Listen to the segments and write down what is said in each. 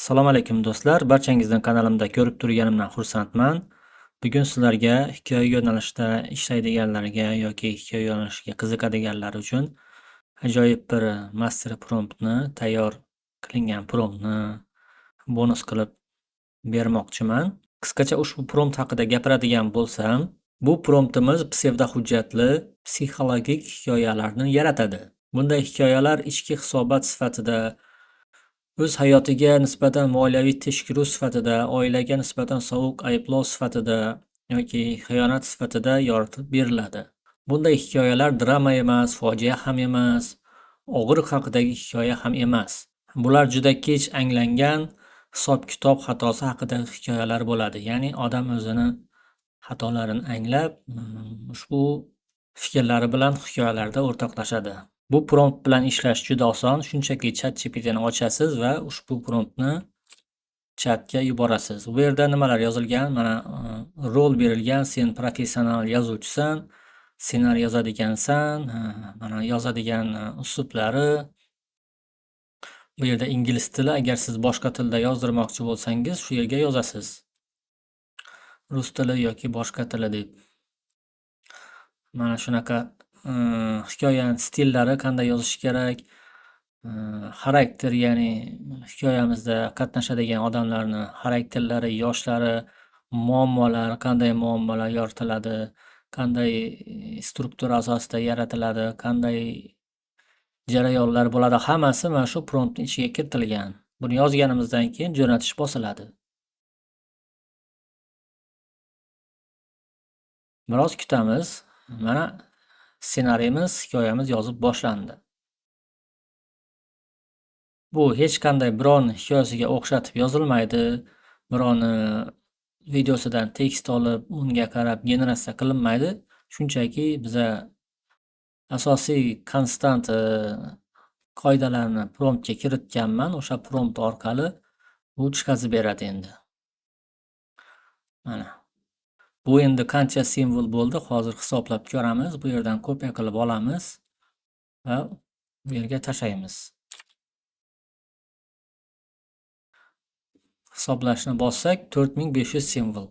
Assalomu alaykum do'stlar, barchangizni kanalimda ko'rib turganimdan xursandman. Bugun sizlarga hikoya yo'nalishida ishlaydiganlarga yoki hikoya yo'nalishiga qiziqadiganlar uchun ajoyib bir master promptni, tayyor qilingan promptni bonus qilib bermoqchiman. Qisqacha ushbu prompt haqida gapiradigan bo'lsam, bu promptimiz psevdohujjatli psixologik hikoyalarni yaratadi. Bunday hikoyalar ichki hisobot sifatida, o'z hayotiga nisbatan moliyaviy tekshiruv sifatida, oilaga nisbatan sovuq ayblov sifatida yoki xiyonat sifatida yoritib beriladi. Bunday hikoyalar drama emas, fojia ham emas, og'riq haqidagi hikoya ham emas. Bular juda kech anglangan hisob-kitob xatosi haqidagi hikoyalar bo'ladi. Ya'ni odam o'zini xatolarini anglab, ushbu fikrlari bilan hikoyalarda o'rtoqlashadi. Bu prompt bilan ishlash juda oson. Shunchaki ChatGPTni ochasiz va ushbu promptni chatga yuborasiz. Bu yerda nimalar yozilgan? Mana rol berilgan. Sen professional yozuvchisan, ssenariy yozadigansan, mana yozadigan uslublari. Bu yerda ingliz tili, agar siz boshqa tilda yozdirmoqchi bo'lsangiz, shu yerga yozasiz. Rus tili yoki boshqa tili deb. Mana shunaqa hikoyani stillari qanday yozish kerak, xarakter, ya'ni hikoyamizda qatnashadigan odamlarni xarakterlari, yoshlari, muammolar, qanday muammolar yoritiladi, qanday struktura asosida yaratiladi, qanday jarayonlar bo'ladi, hammasi mana shu promptning ichiga kiritilgan. Buni yozganimizdan keyin jo'natish bosiladi. Biroz kutamiz. Mana ssenariyimiz, hikoyamiz yozib boshlandi. Bu hech qanday biron hikoyasiga o'xshatib yozilmaydi. Bironi videosidan tekst olib, unga qarab generatsiya qilinmaydi. Shunchaki biza asosiy konstant qoidalarni promptga kiritganman. O'sha prompt orqali bu chiqazib beradi endi. Mana. Bu endi qancha simvol bo'ldi? Hozir hisoblab ko'ramiz. Bu yerdan kopiya qilib olamiz va bu yerga tashlaymiz. Hisoblashni bossak 4500 simvol.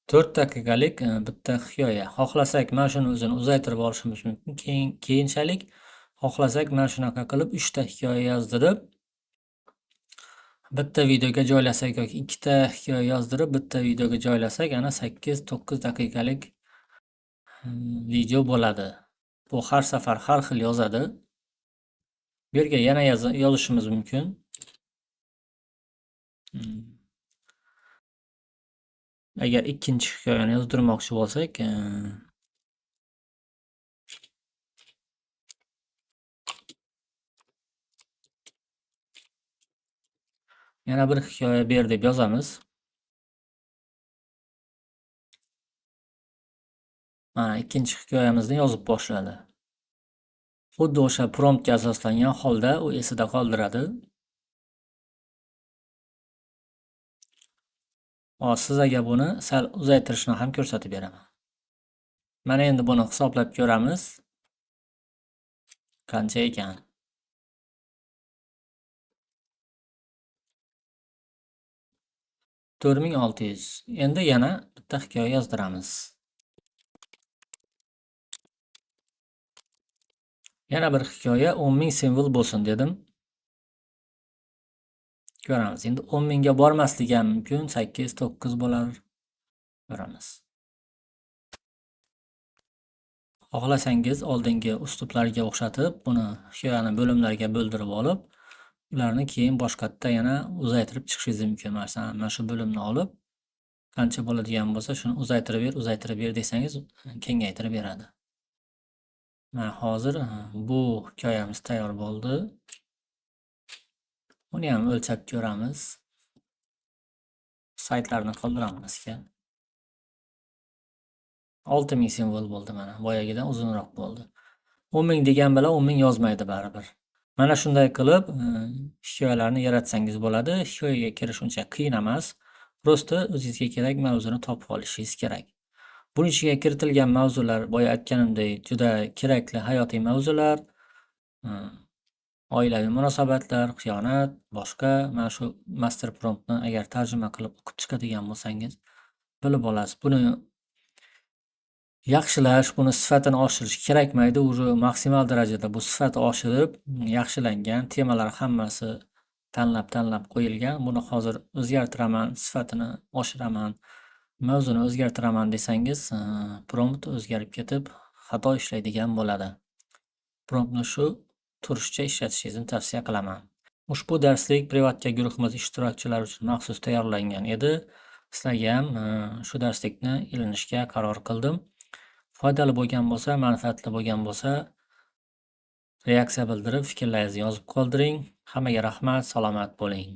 4 daqiqalik bitta hikoya. Xohlasak mana shuni o'zini uzaytirib olishimiz mumkin. Keyinchalik xohlasak mana shunaqa qilib 3 ta hikoya yozdirib bitta videoga joylasak yoki 2 ta hikoya yozdirib bitta videoga joylasak, ana 8-9 daqiqalik video bo'ladi. Bu har safar har xil yozadi. Bu yerga yana yozishimiz mumkin. Agar ikkinchi hikoyani yozdirmoqchi bo'lsak, yana bir hikoya ber deb yozamiz. Mana ikkinchi hikoyamizni yozib boshladi. Xuddi o'sha promptga asoslangan holda u esida qoldiradi. Hozir sizlarga buni sal uzaytirishni ham ko'rsatib beraman. Mana endi buni hisoblab ko'ramiz. Qancha ekan? 4600. Endi yana bitta hikoya yozdiramiz. Yana bir hikoya 10 000 simvol bo'lsin dedim. Ko'ramiz. Endi 10 000 ga bormasligi ham mumkin. 8-9 bo'lar. Ko'ramiz. Xohlasangiz oldingi uslublarga o'xshatib, buni hikoyani bo'limlarga bo'ldirib olib, ularni keyin boshqatda yana uzaytirib chiqishingiz mumkin. Masalan, mana shu bo'limni olib, qancha bo'ladigan bo'lsa, shuni uzaytirib ber, uzaytirib ber desangiz, kengaytirib beradi. Mana hozir bu hikoyamiz tayyor bo'ldi. Buni ham o'lchab ko'ramiz. Saytlarni qoldiramiz ekan. 6000 simvol bo'ldi mana. Boyagidan uzunroq bo'ldi. 10 000 degan bilan 10 000 yozmaydi baribir. Mana shunday qilib, hikoyalarni yaratsangiz bo'ladi. Hikoyaga kirish uncha qiyin emas. Prosta o'zingizga kerak mavzuni topib olishingiz kerak. Buning ichiga kiritilgan mavzular, boya aytganimdek, juda kerakli hayotiy mavzular. Oilaviy munosabatlar, xiyonat, boshqa mana shu master promptni agar tarjima qilib o'qib chiqadigan bo'lsangiz, bilib olasiz. Buni yaxshilash, buni sifatini oshirish kerakmaydi. Уже maksimal darajada bu sifat oshirib, yaxshilangan, temalar hammasi tanlab-tanlab qo'yilgan. Buni hozir o'zgartiraman, sifatini oshiraman, mavzuni o'zgartiraman desangiz, prompt o'zgarib ketib, xato ishlaydigan bo'ladi. Promptni shu turishicha ishlatishingizni tavsiya qilaman. Ushbu darslik privatga guruhimiz ishtirokchilari uchun maxsus tayyorlangan edi. Sizlarga ham shu darslikni ilinishga qaror qildim. Foydali bo'lgan bo'lsa, manfaatli bo'lgan bo'lsa, reaksiya bildirib, fikrlaringizni yozib qoldiring. Hammaga rahmat, salomat bo'ling.